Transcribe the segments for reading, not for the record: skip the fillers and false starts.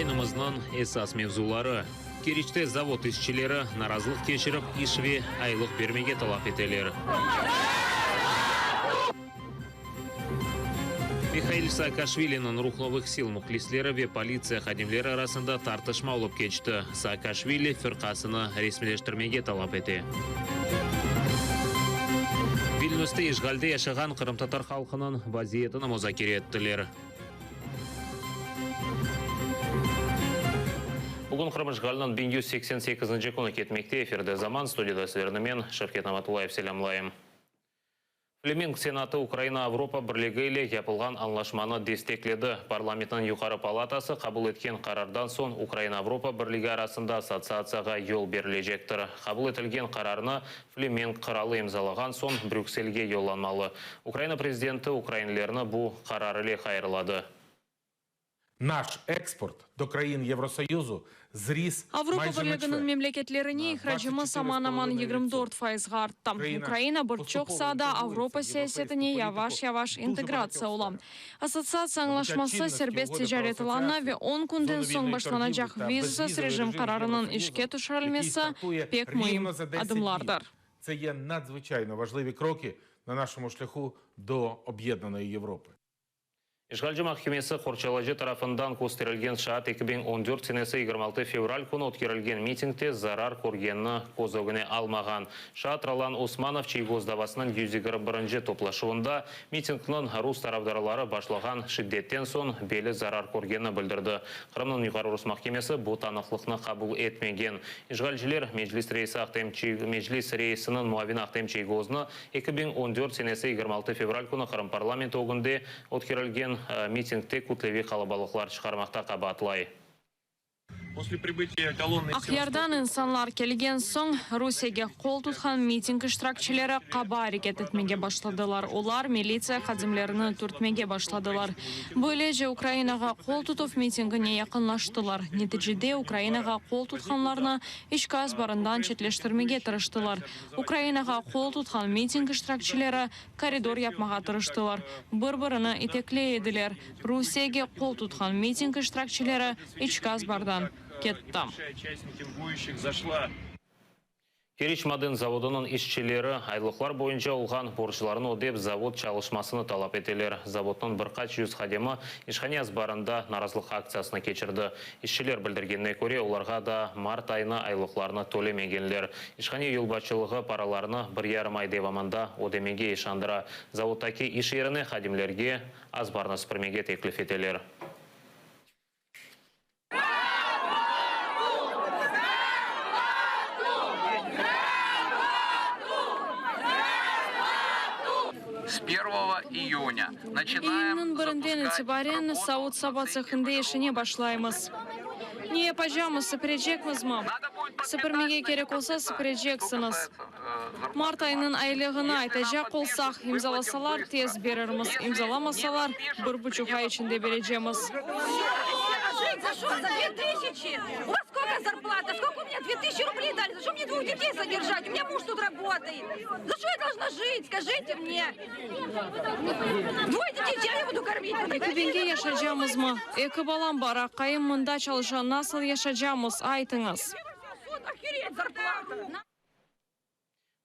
Yayınımıznıñ esas mevzuları, Keriçte zavod işçileri narazılıq keçirip, iş ve aylıq bermege talap eteler. Mihail Saakaşviliniñ Ruh novıh sil mühlisleri ve politsiya hadimleri arasında tartışma olıp keçti. Saakaşvili firqasını resmileştirmege talap ete. Vilnüste işğalde yaşağan qırımtatar halqınıñ vaziyetini muzakere ettiler. Bugün Qırım işğaliniñ 1188-nci künü ketmekte. Efirde Zaman, studiyada sizlerni men, Şevket Namatullayev, selâmlayım. Flemenk Senatı Ukraina Avropa Birligi ile yapılğan añlaşmanı destekledi. Parlamentniñ yuqarı palatası qabul etken qarardan soñ Ukraina-Avropa Birligi arasında assotsiatsiyağa yol berilecektir. Qabul etilgen qararnı Flemenk qıralı imzalağan soñ Brükselge yollanmalı. Ukraina prezidenti ukrainlerni bu qarar ile hayırladı. Naş eksport do krain Yevrosoyuzu zris Avropa mayje na Birliginiñ çvert, memleketlerine na ihracımız dvadtsat çetiri z aman-aman polovinıy 24 vitsotki. fayızğa arttı. Ukraina Ukraina bir çoq postupovo saada integruється Avropa в європейську siyasetine політику yavaş-yavaş дуже багатьох integratsiya ola. сферах. Assotsiatsiya Набуття añlaşması чинності serbest Угоди про ticaret alanı ve асоціацію, on künden зону soñ вільної başlanacaq торгівлі та vizasız безвізовий rejim режим з qararınıñ işke Євросоюзом, який tüşürilmesi стартує pek müim рівно за 10 днів. adımlardır. Це є надзвичайно важливі кроки на нашому шляху до об'єднаної Європи. İşğalci mahkemesi qorçalayıcı tarafından kösterilgen şaat 2014 senesi 26 fevral künü ötkerilgen mitingde zarar körgenini köz ögüne almağan. Şaat Rolan Osmanov Çiygoz davasınıñ 121-nci toplaşuvında mitingniñ rus tarafdarları başlağan şiddetten soñ beli zarar körgenini bildirdi. Qırımnıñ Yuqarı Rus mahkemesi bu tanıqlıqnı qabul etmegen. İşğalciler Meclis reisi Ahtem Meclis reisiniñ muavini Ahtem Çiygoznı 2014 senesi 26 fevral künü Qırım parlamenti ögünde ötkerilgen mitingde kütleviy qalabalıqlar çıqarmaqta qabaatlay. Aqyardan insanlar kelgen soñ, Rusiyege qol tutqan miting iştirakçileri qaba areket etmege başladılar, olar militsiya hadimlerini türtmege başladılar. Böylece, Ukrainağa qol tutuv mitingine yaqınlaştılar. Neticede, Ukrainağa qol tutqanlarnı içki azbarından çetleştirmege tırıştılar. Ukrainağa qol tutqan miting iştirakçileri koridor yapmağa tırıştılar, bir-birini itekley ediler. Rusiyege qol tutqan miting iştirakçileri içki azbardan ketti. Keriç maden zavodınıñ işçileri aylıqlar boyunca olğan borclarını ödep, zavod çalışmasını talap eteler. Zavodnıñ bir qaç yüz hadimi işhane azbarında narazılıq aktsiyasını keçirdi. İşçiler bildirgenine köre, olarğa daa mart ayına aylıqlarını tölemegenler. İşhane yolbaşçılığı paralarnı bir yarım ay devamında ödemege işandıra. Zavoddaki iş yerine hadimlerge azbarnı süpürmege teklif eteler. İyünniñ birinden itibaren savut-saba tsehinde işine başlaymız. Ne yapacamız, sipirecekmizmi? Sipirmege kerek olsa, sipireceksiñiz. Mart ayınıñ aylığını aytacaq olsaq, imzalasalar, tez berirmiz, imzalamasalar, bir buçuq ay içinde berecemiz. Eki biñge yaşaycamızmı? Eki balam bar, aqayım mında çalışa, nasıl yaşaycamız, aytıñız?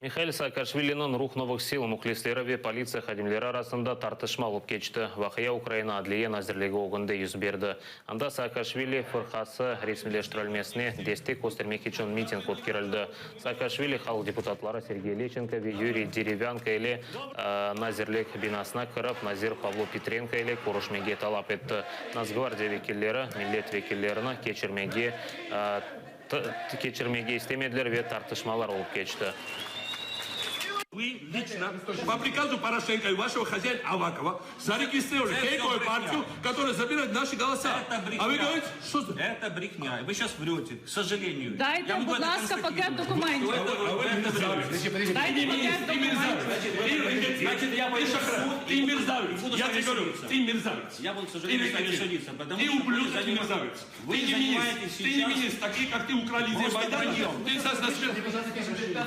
Mihail Saakaşviliniñ Ruh novıh sil mühlisleri ve politsiya hadimleri arasında tartışma olıp keçti. Vaqia Ukraina Adliye nazirligi ögünde yüz berdi. Anda Saakaşvili fırqası resmiyleştirilmesine destek köstermek içün miting ötkerildi. Saakaşvili halq deputatları Sergey Leşçenko ve Yuriy Derevânko ile nazirlik binasına kirip, nazir Pavlo Petrenko ile körüşmege talap etti. Natsgvardiya vekilleri millet vekillerini keçirmege keçirmege istemediler ve tartışmalar olıp keçti. Vı liçno po prikazu Poroşenko i vaşego hozâin Avakova zaregistrirovali feykovую partiyu, kotoraya zabirает naşı golosa. A vı govorite, şto za. Это брехня. Вы сейчас врете, к сожалению. Дайте, Я могу будь это ласка, пакет констатировать. документів. Вы это врете. Дайте пакет Ты документів. мерзавец. Значит, я Ты пойду в шахрай. суд Ты и буду, и мерзавец. буду с Я вами тебе говорю, судиться. ты мерзавец. Я буду, к Ты сожалению, с вами рекетир. судиться, потому Ты что вы ублюдок и занимаетесь, мерзавец. Ты вы не министр. занимаетесь Ты не сейчас министр. Такие, как ты, украли идею просто Майдана. враньем. Ты сейчас на свет.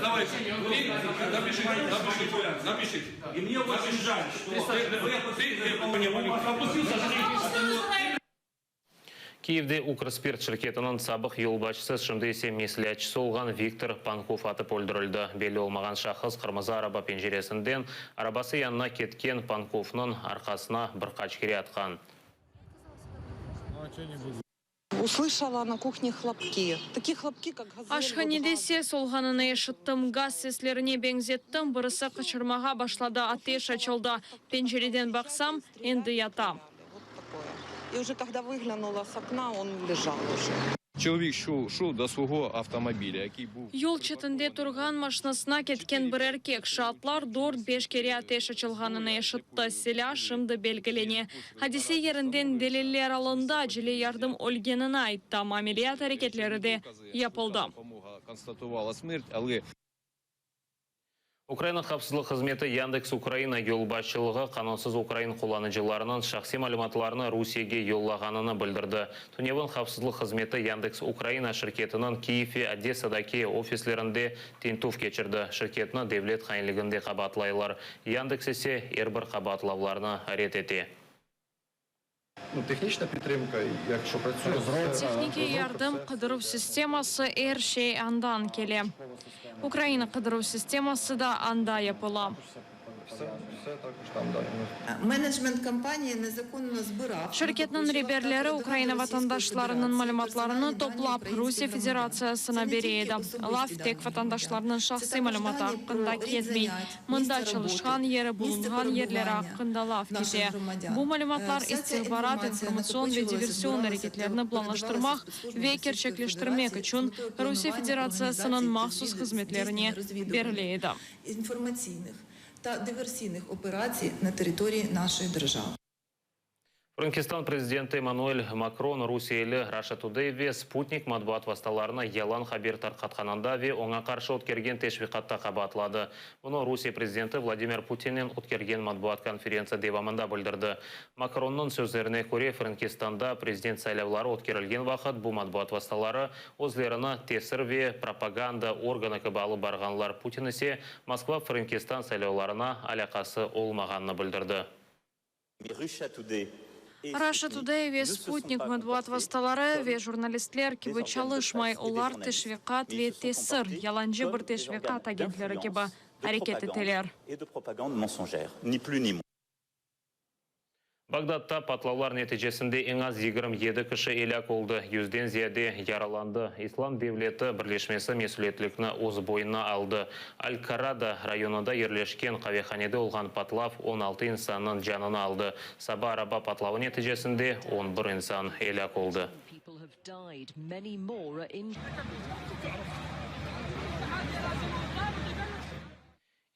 Давай. Ты напиши, напиши, напиши. И мне очень жаль, что вы Ты, опустили ты, опустился. Kiyevde Ukrspirt şirketiniñ sabıq yolbaşçısı, şimdi ise mesleatçısı olğan Viktor Pankov atıp öldürildi. Belli olmağan şahıs qırmızı araba penceresinden arabası yanına ketken Pankovnıñ arqasına bir qaç kere atqan. Услышала на кухне хлопки. Такие хлопки, как газель. Aşhanede ses olğanını eşittim. Gaz seslerine beñzettim. Birisi qıçırmağa başladı, ateş açıldı. Pencereden baqsam, endi yata. Вот такое. И уже когда выглянула с окна, он лежал уже. Чоловік йшов, йшов до свого автомобіля, який був Yol çetinde turğan maşinasına ketken bir erkek. Şaatlar dört-beş kere ateş açılğanını eşitti. Silâ şimdi belgilene. Adise yerinden deliller alındı, acele yardım ölgenini ayttı, amma ameliyat areketleri de yapıldı. Допомога констатувала смерть, але Ukraina havfsızlıq hızmeti Yandeks Ukraina yolbaşçılığı qanunsız ukrain qullanıcılarınıñ şahsiy malümatlarını Rusiyege yollağanını bildirdi. Tünevin havfsızlıq hızmeti Yandeks Ukraina şirketiniñ Kiyev ve Odessadaki ofislerinde tintüv keçirdi. Şirketni devlet hainliginde qabaatlaylar. Yandeks ise er bir qabaatlavlarnı red ete. Ну, технічна підтримка, якщо працює все, Tehnikiy yardım, qıdıruv sisteması, er şey andan kele. Ukraina qıdıruv sisteması da anda yapıla. все, все також там да. Менеджмент компанії незаконно збирав. Şirketniñ reberleri Ukraina vatandaşlarınıñ malümatlarını toplap, Rusiye Federatsiyasına bere edi. Laf tek vatandaşlarnıñ şahsiy malümatı aqqında ketmey. Mında çalışqan yeri, bulunğan yerleri aqqında laf kete. Bu malümatlar istihbarat, informatsion ve diversion areketlerini planlaştırmaq ve kerçekleştirmek içün Rusiye Federatsiyasınıñ mahsus hızmetlerine berile edi. Інформаційних та диверсійних операцій на території нашої держави. Frenkistan prezidenti Emmanuel Makron rusiyeli Russia Today ve Sputnik matbuat vastalarına yalan haber tarqatqanında ve oña qarşı ötkergen teşviqatta qabaatladı. Bunı Rusiye prezidenti Vladimir Putinnen ötkergen matbuat konferentsiya devamında bildirdi. Makronnıñ sözlerine köre, Frenkistanda prezident saylavları ötkerilgen vaqıt bu matbuat vastaları özlerini tesir ve propaganda organı kibi alıp barğanlar. Putin ise Moskva Frenkistan saylavlarına alâqası olmağanını bildirdi. Russia Today ve Sputnik matbuat vastaları ve jurnalistler kibi çalışmay, olar teşviqat ve tesir, yalancı bir teşviqat agentleri kibi areket eteler. Et de propagande mensongère, ni plus ni moins. Bağdatta patlavlar neticesinde eñ az 27 kişi elâk oldı, yüzden ziyade yaralandı. İslam devleti birleşmesi mesüliyetlikni öz boynuna aldı. Al-Karrada rayonında yerleşken qavehanede olğan patlav 16 insannıñ canını aldı. Saba araba patlavı neticesinde 11 insan elâk oldı. People have died. Many more are injured.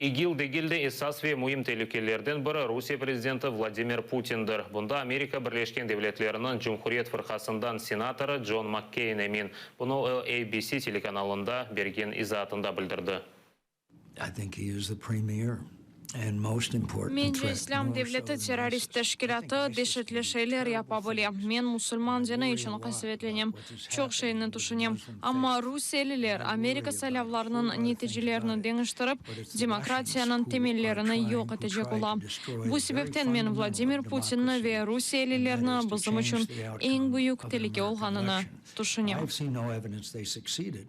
İGİL degil de esas ve müim telükelerden biri Rusiye prezidenti Vladimir Putindir. Bunda Amerika Birleşken Devletleriniñ Cumhuriyet fırqasından senatorı John McCain emin. Bunı o ABC telekanalında bergen izaatında bildirdi. I think he is the premier and most important Mence, İslâm devleti terrorist teşkilâtı deşetli şeyler yapa bile. Men musulman dini içün qasevetlenem, çoq şeyni tüşünem. Amma rusiyeliler Amerika saylavlarınıñ neticelerini deñiştirip, demokratiyanıñ temellerini yoq etecek ola. Bu sebepten men Vladimir Putinni ve rusiyelilerni bizim içün eñ büyük telüke olğanını tüşünem. I've seen no evidence they succeeded.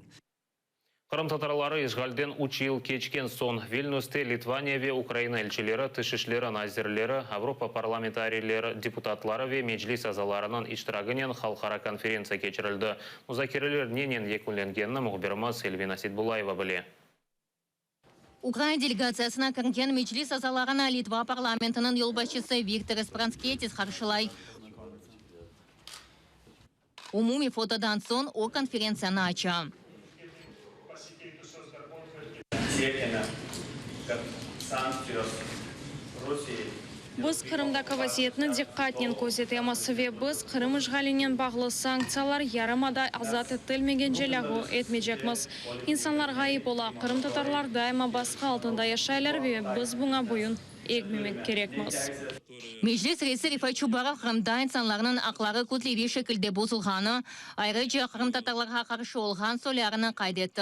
Qırımtatarları işğalden 3 yıl keçken soñ Vilniuste Litvaniya ve Ukraina elçileri, tış işleri nazirleri, Avropa parlamentariyleri, deputatları ve Meclis azalarınıñ iştiraginen halqara konferentsiya keçirildi. Muzakereler nenen yekünlengenini mühbirimiz Elvina Seitbullayeva bile. Ukraina delegatsiyasına kirgen Meclis azalarını Litva parlamentiniñ yolbaşçısı Viktoras Pranckietis qarşılay. Umumiy fotodan soñ o konferentsiyanı aça. Siekiame, kad sankcijos Rusijai Biz Qırımdaki vaziyetni diqqatnen közetemiz ve biz Qırım işğalinen bağlı sanktsiyalar yarımada azat etilmegence lâğu etmeycekmiz. İnsanlar ğayıp ola, qırımtatarlar daima basqı altında yaşaylar ve biz buña boyun. egmemek kerekmiz. Meclis reisi Refat Çubarov Qırımda insanlarnıñ aqları kütleviy şekilde bozulğanı, ayrıca qırımtatarlarğa qarşı olğan soylarını qayd etti.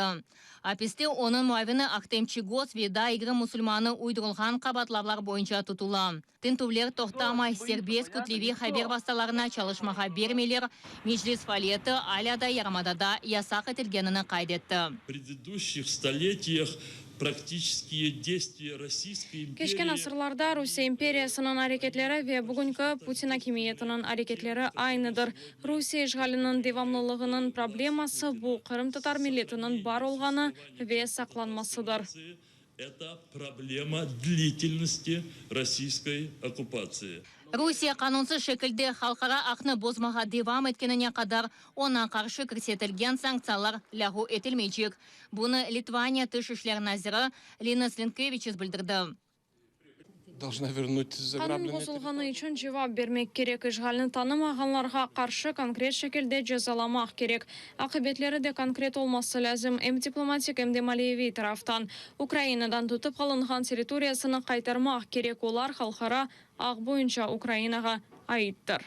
Apiste onıñ muavini Ahtem Çiygoz ve daa 20 musulmanı uydurılğan qabaatlavlar boyunca tutula. Tintüvler toqtamay, serbest kütleviy haber vastalarına çalışmağa bermeyler, Meclis faaliyeti alâ da yarımadada yasaq etilgenini qayd etti. Predıduşçih stoletiyah praktiçeskiye deystviya Rossiyskoy Keçken imperii. asırlarda Rusiye imperiyasınıñ areketleri ve bugünki Putin akimiyetiniñ areketleri aynıdır. Rusiye işğaliniñ devamlılığınıñ probleması bu, qırımtatar milletiniñ bar olğanı ve saqlanmasıdır. Eto problema dlitelnosti rossiyskoy okkupatsii. Rusiye qanunsız şekilde halqara aqnı bozmağa devam etkenine qadar oña qarşı kirsetilgen sanktsiyalar lâğu etilmeycek. Bunı Litvaniya Tış işler naziri Linas Linkeviçus bildirdi. Qanun bozulğanı içün cevap bermek kerek, işğalni tanımağanlarğa qarşı konkret şekilde cezalamaq kerek. Aqibetleri de konkret olması lâzim, em diplomatik, em de maliyeviy taraftan. Ukrainadan tutıp alınğan territoriyasını qaytarmaq kerek, olar halqara aq boyunca Ukrainağa aittir.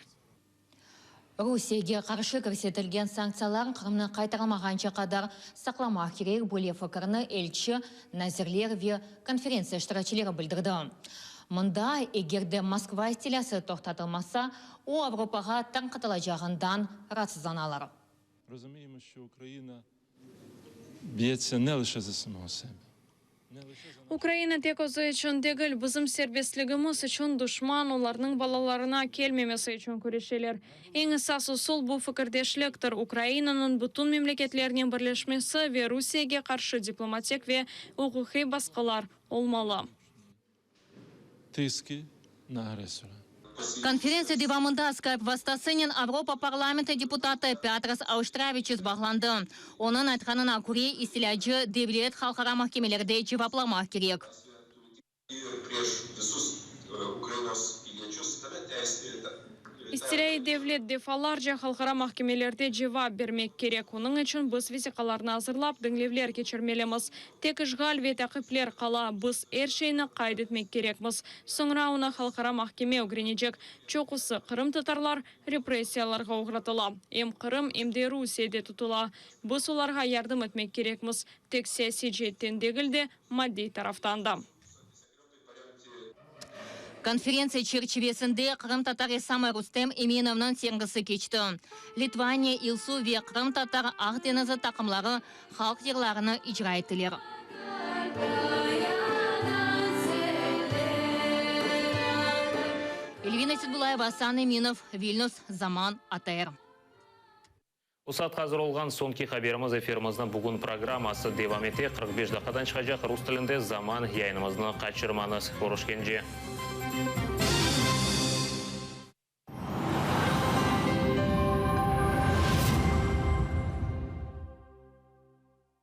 Rusiyege qarşı kirsetilgen sanktsiyalar Qırımnı qaytarılmağance qadar saqlamaq kerek, böyle fikirni elçi, nazirler ve konferentsiya iştirakçileri bildirdi. Mında, eger de Moskva istilâsı toqtatılmasa, o Avropağa tarqatılacağından raatsızlanalar. Rozumiyemo, şço Ukraina biyetsia ne lışe za samogo sebe. Ukraina tek özü içün degil, bizim serbestligimiz içün, duşman olarnıñ balalarına kelmemesi içün küreşeler. Eñ esas usul bu fikirdeşliktir, Ukrainanıñ bütün memleketlernen birleşmesi ve Rusiyege qarşı diplomatik ve uquqiy basqılar olmalı. Tiski na agresora. Konferentsiya devamında Skype vastasınen Avropa parlamenti deputatı Pâtras Auştrâviçüs bağlandı. Onıñ aytqanına köre, istilâcı devlet halqara mahkemelerde cevaplamaq kerek. İstilâiy devlet defalarca halqara mahkemelerde cevap bermek kerek. Onıñ içün biz vesiqalarnı azırlap, diñlevler keçirmelimiz. Tek işğal ve taqipler qala, biz er şeyni qayd etmek kerekmiz. Soñra onı halqara mahkeme ögrenecek. Çoqusı qırımtatarlar repressiyalarğa oğratıla, em Qırım, em de Rusiyede tutula. Biz olarğa yardım etmek kerekmiz, tek siyasiy ceetten degil de, maddiy taraftan da. Konferentsiya çerçivesinde qırımtatar ressamı Rustem Eminovnıñ sergisi keçti. Litvaniya, İlsu ve qırımtatar Aq deñizi taqımları halq yırlarını icra ettiler. Elvina Seydullayeva, Asan Eminov, Vilnüs, Zaman, ATR. Bu saatqa azır olğan soñki haberimiz efirimizniñ bugün programması devam ete. 45 daqqadan çıqacaq rus tilinde Zaman yayınımıznı qaçırmañız. Körüşkence.